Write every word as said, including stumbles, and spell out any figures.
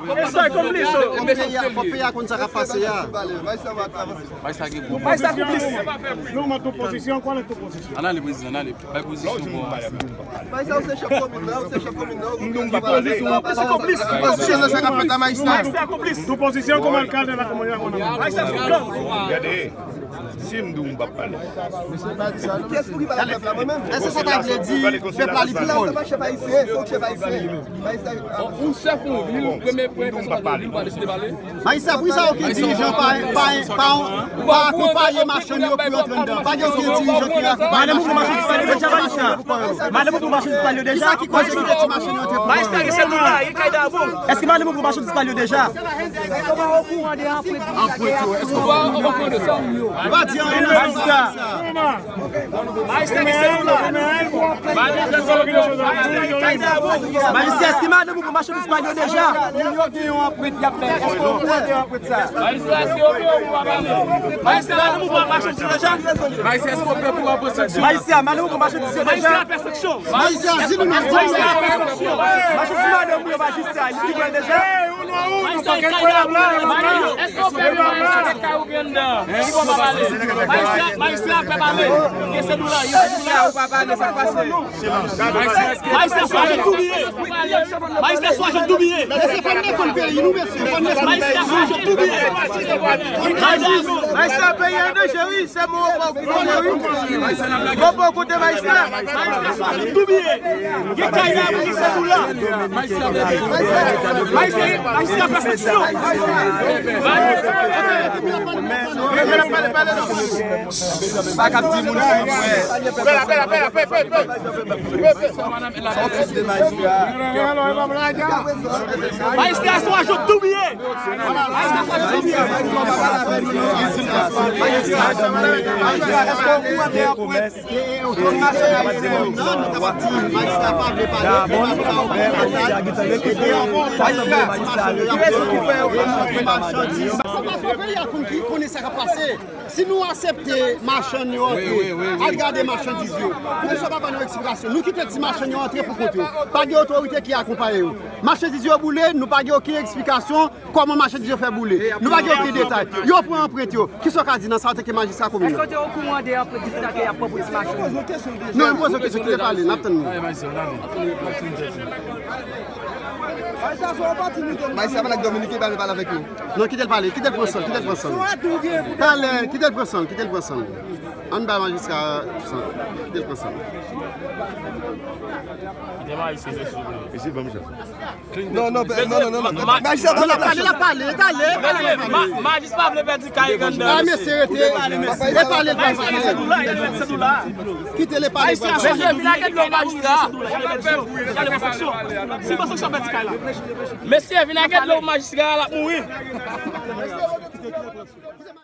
Fò peyi a, fò peyi a konn sa k ap pase a. Bay sa konplis. Non, mwen tou pozisyon, kwè nan tou pozisyon. Ann ale, prezidan, ann ale. Bay pozisyon pou... Bay sa, ou se chèf komin nan, ou se chèf komin nan, ou se konplis. Tou pozisyon nan sa k ap fèt la, majistra. Tou pozisyon kòman l ka nan la komin nan. Bay sa konplis. Gade. Si m di w m p ap pale. Kiyès pou ki pale ak pèp la, mwen menm? Èske sa ta vle di pèp la li pi fò? Yon chèf yon vil, premye pwen, pèsonn pa di li pa deside pale. Majistra, poukisa okenn dirijan pa, pa, pa, pa akonpaye machann yo pou yo antre anndan? Pa gen okenn dirijan ki akonpaye machann yo. Madanm ou pran machann dispa li yo deja, majistra. Madanm ou pran machann dispa li yo deja. Kisa ki koze ki fè ti machann yo antre pou yo antre? Majistra, gen sèl moun la, gen kay dabou. Èske madanm ou pran machann dispa li yo deja? Anprent yo, èske w okouran de sa? Ou pa di anyen nan sans sa. Majistra, èske madanm ou pran machann dispa li yo deja? Majistra, èske madanm ou pran machann dispa li yo deja? Majistra, madanm ou pran machann dispa li yo deja? Majistra, madanm ou pran machann dispa li yo deja? Majistra, fè sanksyon. Majistra, di nou non. Majistra, fè sanksyon. Majistra, madanm ou yo, majistra, li di pran deja. Èske w pè pa pale? Èske w pè pa pale? Majistra, majistra, pè pale. Gen se nou la, gen se nou la. Majistra, sou ajan tou bliye. Majistra, sou ajan tou bliye. Mesye, fò n defann peyi nou, mesye. Fò n defann peyi nou. Majistra, sou ajan tou bliye. Majistra, peyi an danje, wi. Se mwen w ap koute, wi. Mwen w ap koute, majistra. Majistra, sou ajan tou bliye. Gen kay la pou ki se pou la. Majistra, majistra, majistra, pèsepsyon. Pa kap di moun si mwen. Majistra, sou ajan tou bliye. Majistra, sou ajan tou bliye. Majistra, èske w okouran de anprent? Sa pa fè peyi a konn ki konnen sa k ap pase. Si nou aksepte machann yo antre, al gade machandiz yo. Poukisa w pa ban nou eksplikasyon? Nou kite ti machann yo antre pou kont yo. Pa gen otorite ki akonpaye yo. Machandiz yo boule, nou pa gen okenn eksplikasyon. Kòman machandiz yo fè boule? Nou pa gen okenn detay. Yo pran anprent yo. Kisa w ka di nan sa antanke majistra komin nan? Èske w te okouran de anprent difikilte y ap pran pou ti machann? Non, m poze w kesyon, kite l pale, n ap tann li. Majistra pale ak Dominique, pa vle pale avèk nou. Non, kite l pale, kite l pran san l, kite l pran san l. Talè, kite l pran san l, kite l pran san l. Ann ba majistra san l, kite l pran san l. Kite majistra, mesye. Mesye, ban m chans. Non, non, non, non, non, non. Majistra, pale, pale, pale, pale. Majistra pa vle pèdi kay anndan. Ah, mesye, rete. E pale, pale. Kite l pale. Mesye, vin ak dlo majistra. Mesye, vin ak dlo majistra, l ap mouri.